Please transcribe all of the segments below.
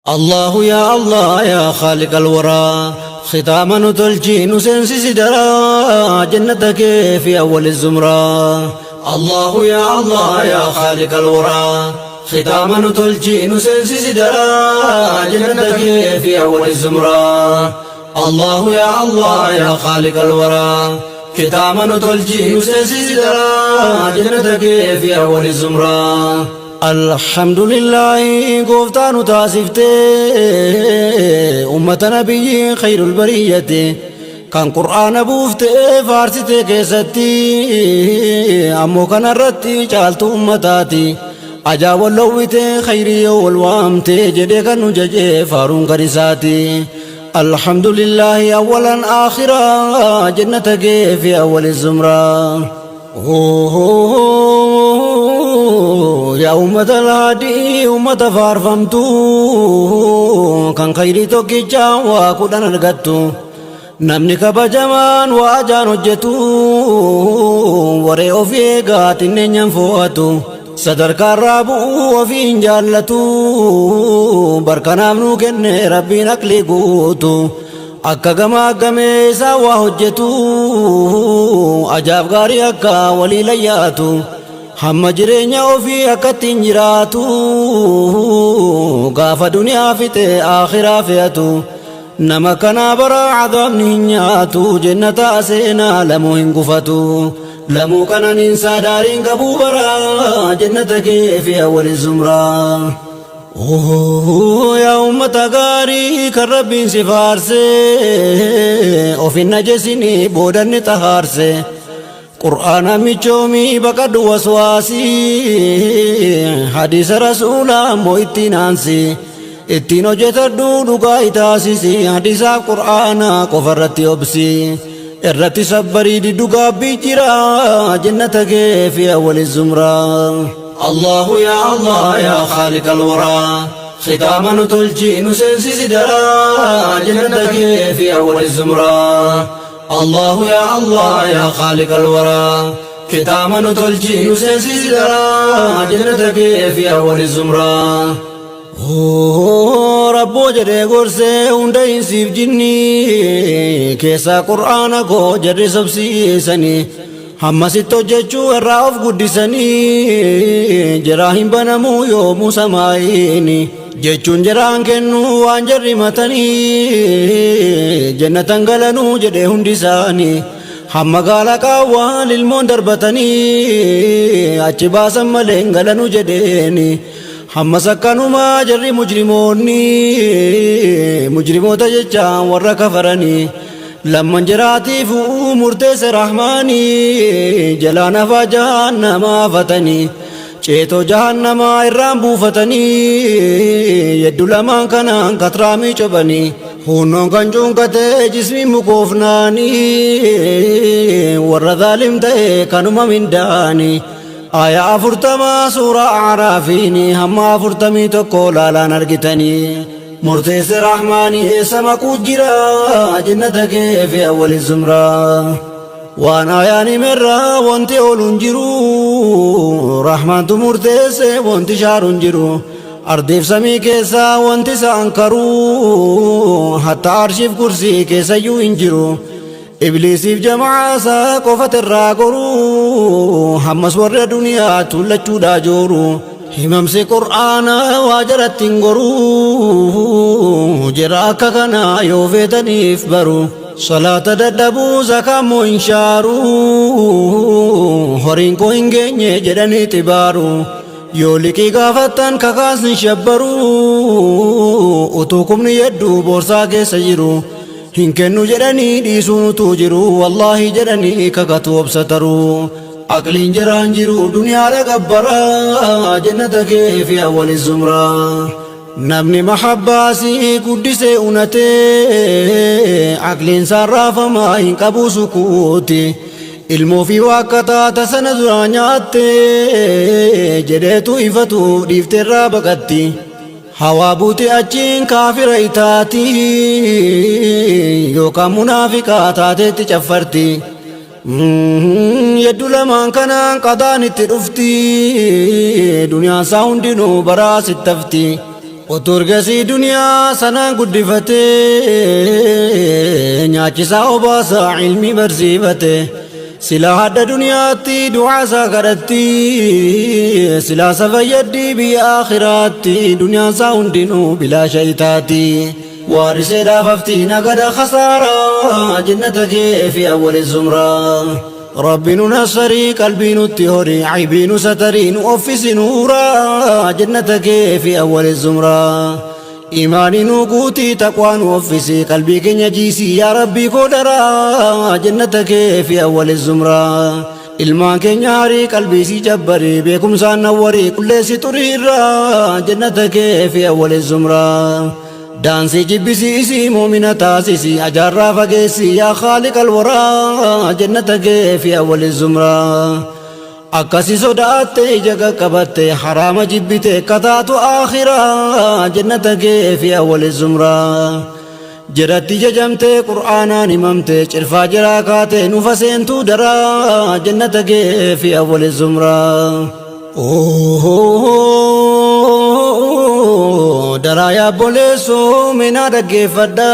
الله يا الله يا خالق الورى، ختاما نتلجي نسنسي درا جنتك في أول الزمرة. الله يا الله يا خالق الورى، ختاما نتلجي نسنسي درا جنتك في أول الزمرة. الله يا الله يا خالق الورى، ختاما نتلجي نسنسي درا جنتك في أول الزمرة. الحمد لله gooftaa nu taasiftee ummata nabiyyi خير البرية، kan qur'aana buuftee faarsite keessatti ammoo kanarratti caaltu ummataati. Ajaa wallowwite khayrii yoo wal waamte jedhee kan nu jajee faaruun kan isaati. الحمد لله أولا آخرا، جنتك في أول الزمرة. Yaa ummata laadii, ummata faarfamtu, kan khayrii tokkichaa waa 10 argattu, namni kabajamaan waa ajaan hojjetu, waree ofii eegaa xinneenyaan fo'atu, sadarkaarraa bu'uu ofii hin jaallatu. Barkanaaf nuu kenne rabbiin aqlii guutu, akka gamaa gamee isaa waa hojjetu, ajaaf gaarii akka walii layyaatu, hamma jireenya ofii akkatti hin jiraatu, gaafa duniyaa fixe akhiraa fe'atu. Nama kanaa bara cadaabni hin nyaatu, jennata seenaa lamuu hin gufatu. Lamuu qananiinsaa daariin qabuu bara jannata kee fi awwali zumraa. Yaa ummata gaarii kan rabbiin si faarse, ofin najesinii boodanni xahaarse, qur'aana michoomii baqadhu waswaasii, hadiisa rasuulaa ammoo ittiin aansi, ittiin hojjetadhu, dhugaa itaasisi. Hadiisaaf qur'aana qofarratti obsi, irratti sabbarii, diddu gaabbii jira jannata kee fi awwali zumraa. الله يا الله يا خالق الورى، ختاما نتلجي نسنسي درا جنتك في أول الزمرة. الله يا الله يا خالق الورى، ختاما نتلجي نسنسي درا جنتك في أول الزمرة. Rabboo jedhee gorsee hunda insiif jinnii keessaa qur'aana koo jedhe sobsiisanii, hammasitti hojjechuu irraa of guddisanii, jiraa hin banamuu yoomuu samaayiini jechuun jiraan kennuu waan jarri matanii jannatan galanuu jedhe hundi isaanii. Hamma gaala qaawwaan ilmoon darbatanii achi baasan malee hin galanuu jedheeni. Hammas akkanumaa jarri mujrimoonni, mujrimoota jechaan warra kafaranii, lamman jiraatiif murteesse rahmaanii, jalaan hafaa jahannamaa fatanii, ceetoo jahannamaa irraan buufatanii, yeddu lamaan kanaan katraamii cobanii, hunnoon kan cuunkatee jismi mukoofnaanii, warra zaalim ta'e kanuma mindaanii. Aayaa 40 suuraa Araafiini hamma 41 laalaan argitanii. Murteesse rahmaanii eessa maquu jira jannata kee fi awwali zumraa. Waan ayaan himerraa wanti oolu hin jiru, rahmaantu murteesse wanti shaaru hin jiru. Ardiif samii keessaa wanti isaan karuu, hatta arshiif kursii keessayyuu hin jiru. Ibliisiif jama'aasaa qofat irraa goruu, hammas warra duniyaa tuullachuudhaa jooru. Himamsi qur'aanaa waa jaratti hin goruu, jira akka kanaa yoo feetaniif baru. Salaata dadhabuu, zakaa hin shaaru, horiin koo hin geenye jedhanii xibaaru. Yoo liqii gaafattan kakaasni shabbaru, utuu kumni hedduu boorsaa keessa jiru. Hin kennu jedhanii dhiisuun utuu jiru, wallaahi jedhanii kakatu obsataru. Aqliin jiraan jiru duniyaadha gabbara jannata kee fi awwali zumraa. Namni mahabbaasii guddisee unatee, aqliin raafamaa hin qabu sukuuti. Ilmoo fi waaqataa tasana duraa nyaatte jedheetu ifatu dhiifteerraa baqatti. Hawaa buute achiin kaafira itaati, yookaan munaafiqaa taateetti caffarti. Yeddu lamaan kanaan qadaan itti dhufti, duniyaan isaa hundinuu baraa sittafti. Otuu ergasii duniyaa sanaan guddifatee nyaachisaa obaasaa ilmii barsiifate. Silaa hadda duniyaatti du'aa isaa kadhatti, silaa isa fayyaddi biyya aakhiraatti, duniyaan isaa hundinuu bilaasha itaati. Waariseedhaaf hafti nagada khasaaraa, jannata kee fi awwali zumraa. Rabbi nu nassarii, qalbii nutti hori, aybii nu satarii, nu offisi nuuraa, jannata kee fi awwali zumraa. Imaanii nu guutii, taqwaa nu offisi, qalbii keenya jiisii, yaa Rabbii koo daraa, jannata kee fi awwali zumraa. Ilmaan keenya harii, qalbii sii jabbarii, beekumsaan nawwarii, qulleessi xuriirraa, jannata kee fi awwali zumraa. Daansii jibbisiisii, muumina taasisi, ajaarraa fageessi, yaa khaaliq alwaraa, jannata kee fi awwali zumraa. Akkasi sodaatte, ija qaqqabatte, haraama jibbite, kataatu aakhiraa, jannata kee fi awwali zumraa. Jedhatti jajamte, qur'aanaan himamte, cirfaa jiraa kaate, nufa seentuu daraa, jannata kee fi awwali zumraa. Daraa yaabboleessoo, meenaa dhaggeeffadha,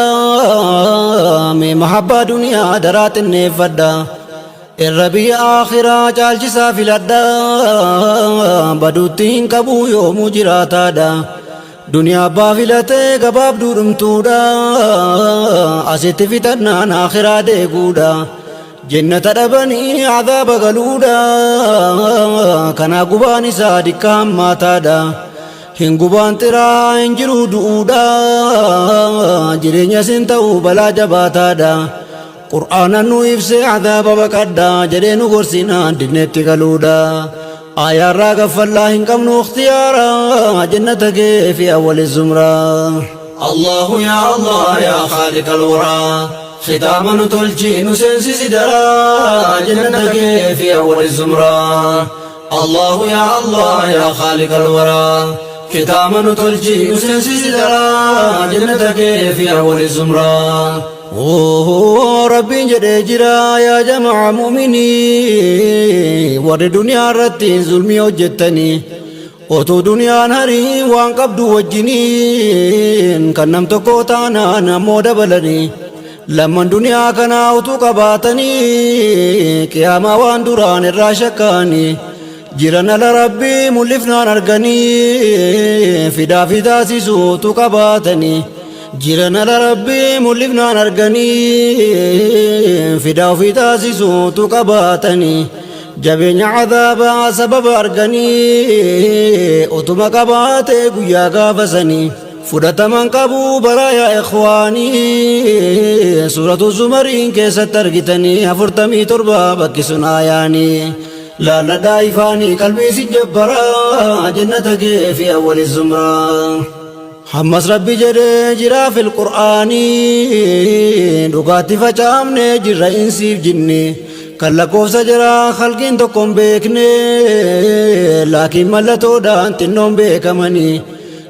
mee mahabbaa duniyaa daraa xinneeffadha. Irra biyya aakhiraa caalchisaa filadha, baduutti hin qabu yoomuu jiraataadha. Duniyaa abbaa filatee gabaabduu dhumtuudha, asitti fixannaan aakhiraa deeguudha. Jannata dhabanii azaaba galuudha, kanaa gubaan isaa dikka hammaataadha. Hin gubaan xiraa hin jiruu du'uudha, jireenya sin ta'uu balaa jabaataadha. Qur'aana nu ibsee azaaba baqadha jedhee nu gorsinaan didneetti galuudha. Aayaarraa gaffallaa hin qabnu ikhtiyaara, jannata kee fi awwali zumraa. Allahu ya Allah ya khaliq alwaraa, khitaama nu tolchi, nu seensisi daraa, jannata kee fi awwali zumraa. Allahu ya Allah ya khaliq alwaraa, khitaama nu tolchi, nu seensisi daraa, jannata kee fi awwali zumraa. Rabbiin jedhee jira, yaa jama'a mu'minii, warri duniyaa irratti zulmii hojjettanii, otuu duniyaan harii waan qabdu wajjiniin kan nam tokko taanaan ammoo dabalanii, lamman duniyaa kanaa utuu qabaatanii, qiyaamaa waan duraan irraa shakkaanii jiran, ala Rabbii mul'ifnaan arganii, fidaa fi taasisuu utuu qabaatanii jiran, ala Rabbii mul'ifnaan arganii, fidaa ofii taasisuu utuu qabaatanii, jabeenya cadaabaa sababa arganii, utuma qabaate guyyaa gaafasanii fudhataman qabu baraa. Yaa ikhwaanii, suuratu Zumariin keessatti argitanii, 47 bakki sun aayaanii laalladhaa ifaanii, qalbii si jabbaraa, jannata kee fi awwali zumraa. Hammas Rabbi jedhee jiraa fil qur'aanii, dhugaatti facaafne jirra insiif jinni, kan lakkoofsa jira khalqiin tokko hin beekne, laakiin mallattoodhaan xinnoon beekamanii,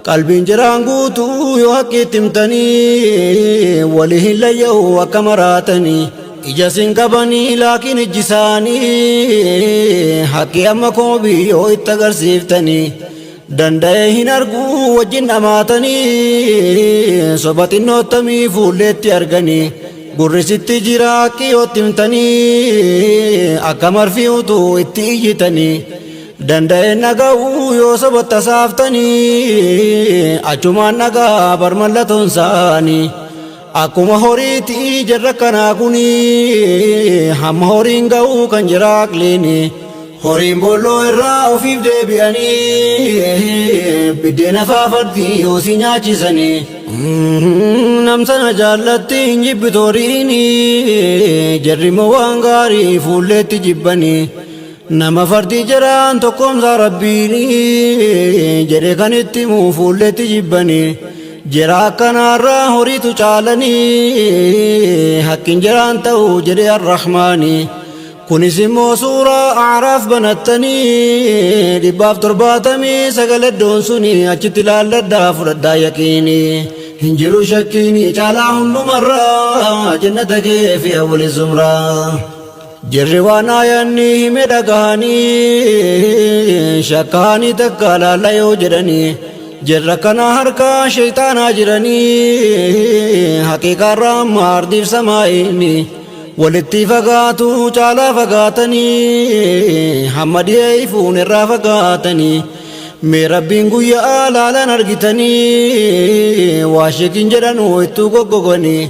qalbiin jiraan guutuu yoo haqqiitti himtanii walii hin layya'u akka maraatanii, ija sin qabanii laakiin ijji isaanii haqqi amma koobii yoo itti agarsiiftanii danda'ee hin arguu wajjin dhamaatanii, soba xinnoottamii fuulleetti arganii, gurrisitti jira haqqi yoo itti himtanii akka marfii utuu itti iyyitanii danda'een dhaga'uu yoo soba tasaaftanii, achumaan dhagaa bar mallatoon isaanii. Akkuma horiitii jarra kanaa kuni, hamma horiin ga'uu kan jira aqliini. Horiin boolloo irraa ofiif deebi'anii, biddeena faafaddi yoo si nyaachisanii. Nam sana jaallatti hin jibbitu horiini, jarri immoo waan gaarii fuulleetti jibbanii. Nama fardii jiraan tokkoomsaa Rabbiini jedhe kan itti himuu fuulleetti jibbanii. Jira akkanaarraa horiitu caalanii, hakkin jiraan ta'uu jedhe Arrahmaani. Kunis immoo suuraa Acraaf banattanii, 179 iddoon suni achitti ilaalladhaa, fudhadhaa yaqiini. Hin jiru shakkiini caalaa hundumarraa, jannata kee fi awwali zumraa. Jirri waan aayanni hime dhagahanii, shakkaanii takka laalla yoo jedhanii. Jarra kana harkaa shayxaanaa jiranii haqiiqaarraa amma ardiif samaa'iini walitti fagaatu caalaa fagaatanii hamma dhiyee ifuun irraa fagaatanii mee rabbiin guyyaa laalan argitanii waa sheekin jedhanuu ittuu goggoganii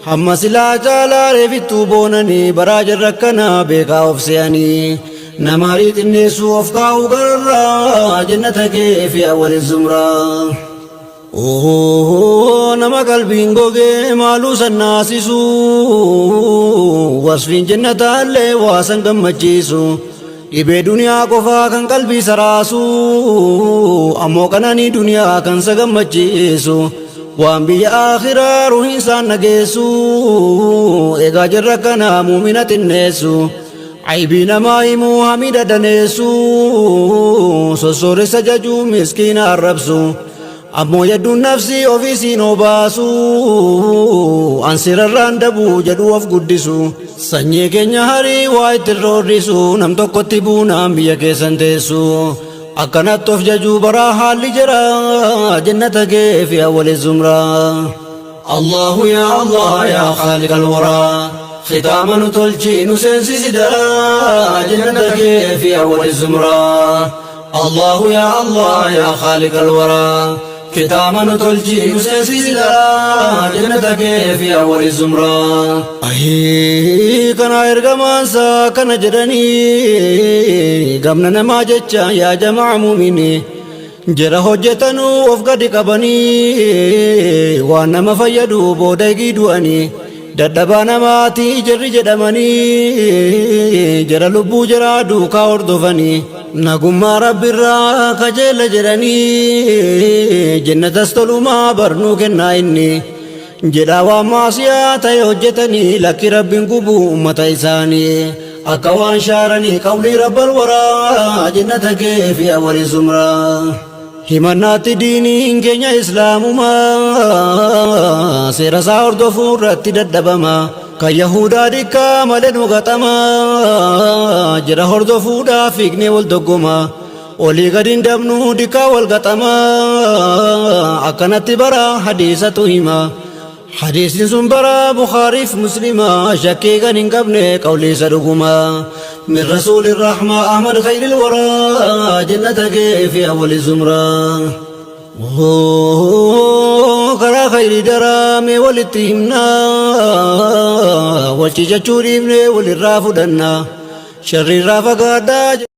hamma silaa caalaa reefittuu boonanii baraa jarra kana beekaa of se'anii nama harii xinneessuu of kaa'uu gararraa jannata kee fi awwali zumraa. Nama qalbiin gogee maaluu sannaasisu wasfiin jannataallee waa san gammachiisu dhibee duniyaa qofaa kan qalbii saraasu ammoo qananii duniyaa kan sa gammachiisu waan biyya akhiraa ruhiin isaan nageessu egaa jarra kana muumina xinneessu aybii namaa himuu hamida daneessu sossooressa jajuu miskiina arrabsu ammoo yadduun nafsii ofiisiin obaasu ansirarraan dabuu jedhu of guddisu sanyii keenya harii waa ittiin roorrisu nam tokkotti buunaan biyya keessan teessu akkanatti of jajuu baraa haalli jira jannata kee fi awwali zumraa. الله يا الله يا خالق الورى ختاما تلجي نسنسي سدرا جنتك في أول الزمرة الله يا الله يا خالق الورى ختاما تلجي نسنسي سدرا جنتك في أول الزمرة أهي كان إرغمان كان جرني قمنا نما جتشا يا جماعة مؤمنين jara hojjetanuu of gadi qabanii waan nama fayyadu booda du'anii dadhabaa namaatii jarri jedhamanii jara lubbuu jaraa duukaa hordofanii nagummaa rabbirraa kajeela jedhanii jennatas tolumaa barnuu kennaa inni jedhaa waan maasiyaa ta'e hojjetanii lakki rabbiin gubuu ummata isaanii akka waan shaaranii qawlii rabbal waraa jannata kee fi awwali zumraa. Himannaatti diiniin keenya islaamumaa seera isaa hordofuu irratti dadhabama kan yahudaa dikkaa malee nu gaxama jira hordofuudhaaf fiignee wal doggoma olii gadi hin dabnu dikkaa wal gaxama akkanatti bara hadiisatu hima hadiisni sun bara bukaariif muslima shakkii kan hin qabne qawliisa dhuguma من رسول الرحمة أحمد خير الورى جنتك في أول الزمرة karaa khayrii daraame walitti himna walchi jechuu dhiifne walirraa fudhanna sharriirraa fagaadhaa.